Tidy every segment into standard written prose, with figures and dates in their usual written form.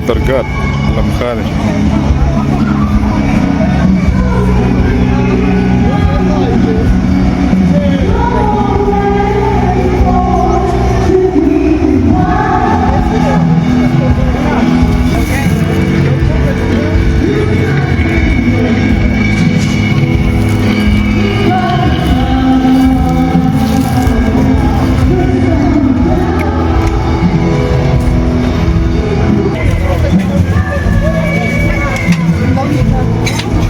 Sadarghat lam kha a ni. Mawi em mawi em.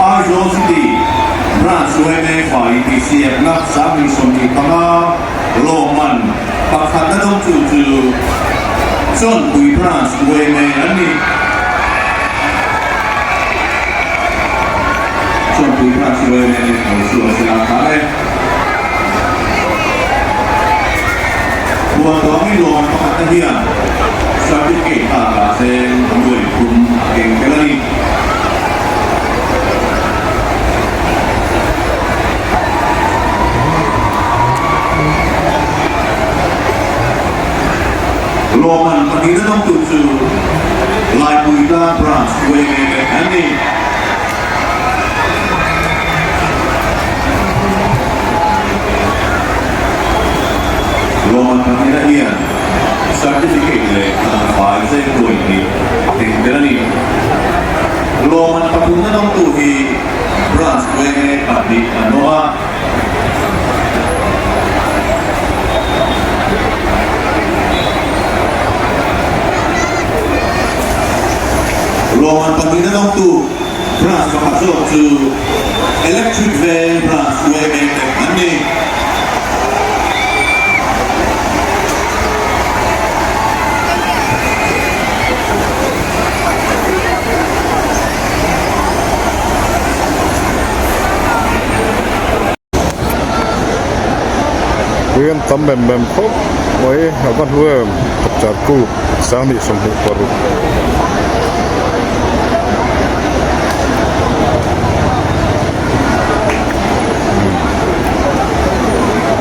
Aizawl City. Intihsiakna 2025 lawmman pakhatna dawngtu chu Chawnpui Branch yma an ni. Chawnpui Branch yma te lo chhuak se la tha e. Khualtawngin lawmman pakhatna hian Certificate bakah cheng nuai thum a keng tel a ni. Lawmman pahnihna dawngtu chu Laipuitlang Branch yma te an ni. Lawmman pahnihna hian Certificate leh tangfai cheng nuai hnih a keng tel a ni. Lawmman pathumna dawngtu hi Branch yma pahnih an awm a. Lawmman pahnihna dawngtu Branch pakhat zawk chu Electric Veng Branch yma te an ni. Pui an tam em em khawp mai a va hlu em chapchar kuk 2026.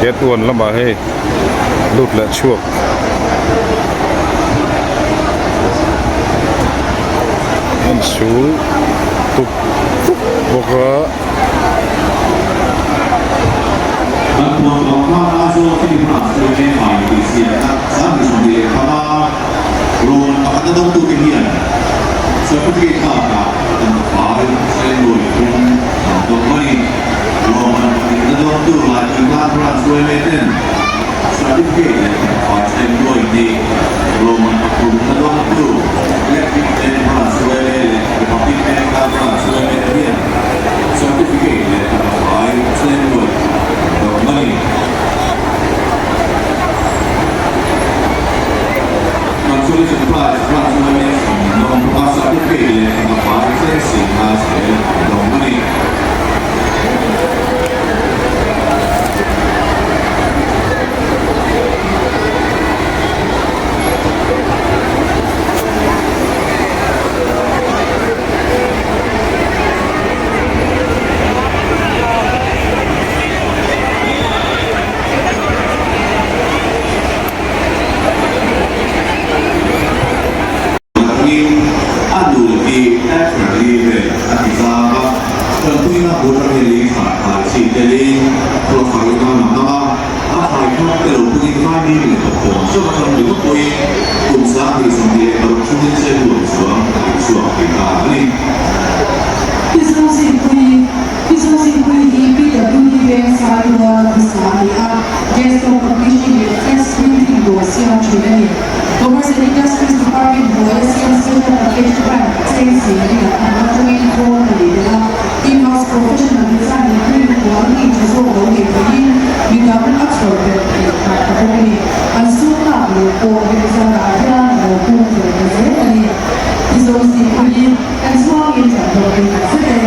Gate one lamah hei lut leh chhuak. An sul tup tup bawk a. Kan puan tawh hma a zawl khi hmunah chuan eng mai tih hriatna 2025 rawn pakhatna dawngtute hian certificate bakah kan fai chen nuai thum an dawng a ni. Rawn pakhatna dawngtu Laitui Branch yma ten Certificate leh fai chen nuai hnih Roman pathumna dawngtu Electric Bank Branch yma leh Republic Bank Car Branch yma te hian Certificate leh fai chen nuai an dawng a ni. Consolation Prize Branch yma sawm an dawng bawk a, Certificate leh fai chen singha zel an dawng a ni. Atangin a nu hi Thatcher hi vel a ti zang a, Tanpuina bul a hmelin thlah thlai chi telin hlawhfaiin a lang a, a thlai thar te lo pungin vaimim leh tawpawm zawk atang ringawt pawhin kum 2026 chhungin chen luan chuang a tih chhuak thei ta a ni. Pi Zozinpuii Pi Zozinpuii hi PWD Veng Sairual hmasa a ni a, Desktop Publishing leh Flex Printing dawr siam thin a ni. Commerce and Industries Department hnuaia siam Social Package Grant cheng sing hi an an atangin khawl a nei tel a, in-house professional design leh print quality tha zawk lo nei theiin midang a chhawr belh theih phah ta bawk a ni. An sum lak loh pawh hemi zarah hian a lo pung ve ta zel a ni. Mizo zingpuii kan chhuangin kan hlawhtling tak zet e.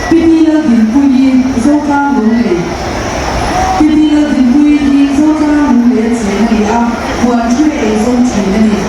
Pi Laldinpuii Zotlang Lunglei. Pi Laldinpuii hi Zotlang Lunglei a cheng a ni a, huan thu leh eizawn thin a ni.